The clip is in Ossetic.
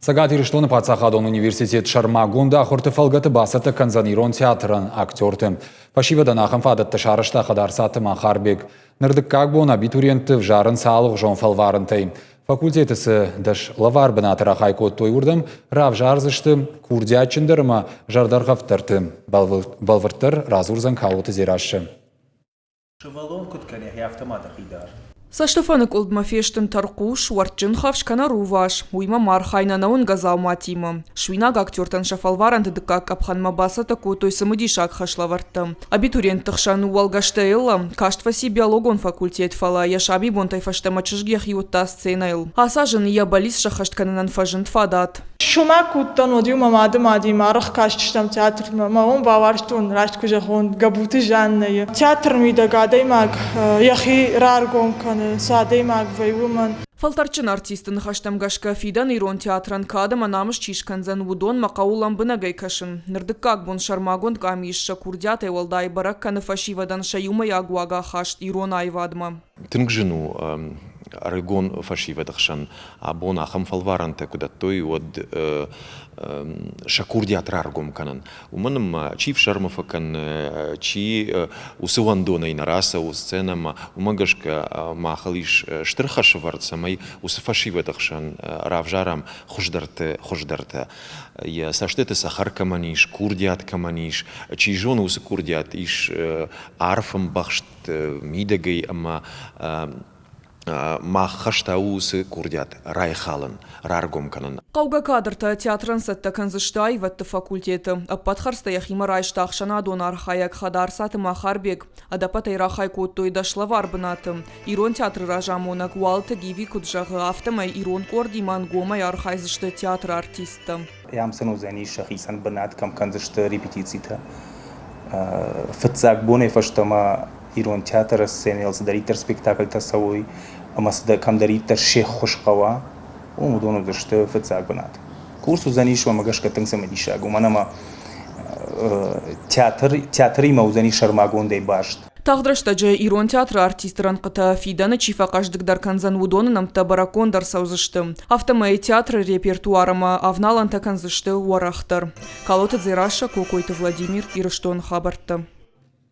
Цӕгат Ирыстоны паддзахадон университет сӕрмагонд ахуырты фӕлгӕты бацӕттӕ кӕндзӕн ирон театрӕн актерты. Фӕсивӕдӕн ахӕм фадӕттӕ сарӕзта Хӕдарцаты Махарбег. Ныр дыккаг бон абитуриентты ӕвзарынц алыгъуызон фӕлварӕнтӕй. Факультеты цы дӕс лӕвар бынаты рахай кодтой, уырдӕм равзардзысты курдиатджындӕр ӕмӕ зӕрдӕргъӕвддӕрты. Бӕлвырддӕр радзурдзӕн Калоты Дзерассӕ. Сывӕллон куыд кӕны, афтӕ ма дӕхи дар. Цӕстыфӕныкъуылдмӕ фестын тӕрхъус, уӕртджын хӕфс кӕнӕ рувас, уыимӕ ма архайын ӕнӕуынгӕ дзауматимӕ. Суинаг актертӕн сӕ фӕлварӕнты дыккаг къӕпхӕнмӕ бацӕттӕ кодтой цымыдисаг хӕслӕвӕрдтӕ. Абитуриентты хсӕн у Уӕлгӕсты Эллӕ, каст фӕци биологон факультет, фӕлӕ йӕ сабибонтӕй фӕстӕмӕ чызг йӕхи уыдта сценӕйыл. Ацы аз ын йӕ бӕллиц сӕххӕст кӕнынӕн фӕзынд фадат. Сумӕ куы уыдтӕн, уӕд-иу мӕ мады мадимӕ арӕх кастыстӕм театрмӕ. Мӕ уым бауарзтон, раст куы зӕгъон, Гӕбуты Жаннӕйы. Театры мидӕг адӕймаг йӕхи раргом кӕны, цы адӕймаг вӕййы, уымӕн. Фӕлтӕрдджын артисты ныхӕстӕм гӕсгӕ, фидӕны ирон театрӕн кад ӕмӕ намыс чи скӕндзӕн, уыдонмӕ хъӕуы лӕмбынӕгӕй кӕсын. Ныр дыккаг бон сӕрмагонд къамис сӕ курдиатӕй уӕлдай бӕрӕг кӕны фӕсивӕдӕн сӕ иумӕйаг уагахаст ирон аивадмӕ. Тынг зын у ӕрыгон фӕсивӕды хсӕн абон ахӕм фӕлварӕнтӕ куы дӕттой, уӕд сӕ курдиат раргом кӕнын. Уымӕн ӕмӕ чи фсӕрмы фӕкӕны, чи уыцы уӕндонӕй нӕ рацӕуы сценӕмӕ, уымӕ гӕсгӕ махыл ис стыр хӕсӕвӕрд, цӕмӕй уыцы фӕсивӕды хсӕн равзарӕм хуыздӕрты хуыздӕртӕ. Йӕ цӕстыты цӕхӕр кӕмӕн ис, курдиат кӕмӕн ис, чи зоны, уыцы курдиат ис арф ӕмбӕхст мидӕгӕй ӕмӕ мах хӕс та у уыцы курдиат райхалын, раргом кӕнын. Хъӕугӕ кадртӕ театрӕн цӕттӕ кӕндзысты аивӕдты факультеты. Ӕппӕт хӕрдзтӕ йӕхимӕ райста ӕхсӕнадон архайӕг Хӕдарцаты Махарбег. Ӕдӕппӕтӕй рахай кодтой дӕслӕвар бынаты. Ирон театры разамонӕг Уалыты Гиви куыд зӕгъы, афтӕмӕй ирон къордимӕ ӕнгомӕй архайдзысты театры артисттӕ. Ам сын уыдзӕнис сӕхицӕн бынат, кӕм кӕндзысты репетицитӕ. Фыццаг бонӕй фӕстӕмӕ ирон театры сценӕйыл цыдӕриддӕр спектакльтӕ цӕуой ӕмӕ кӕмдӕриддӕр се ххуыс хъӕуа, уым уыдон уыдысты фыццаг бынат. Курс уыдзӕнис уымӕ гӕсгӕ тынг цымыдисаг, уымӕн ӕмӕ театр, театримӕ уыдзӕнис сӕрмагондӕй баст. Тагъд рӕстӕджы ирон театры артисты рӕнхъытӕ фидӕны чи фӕхъӕздыгдӕр кӕндзӕн, уыдоны нӕмттӕ бӕрӕггонд ӕрцӕудзысты. Афтӕмӕй театры репертуар ӕмӕ авналӕнтӕ кӕндзысты уӕрӕхдӕр. Калоты Дзерассӕ, Кокойты Владимир, Ирыстоны хабӕрттӕ.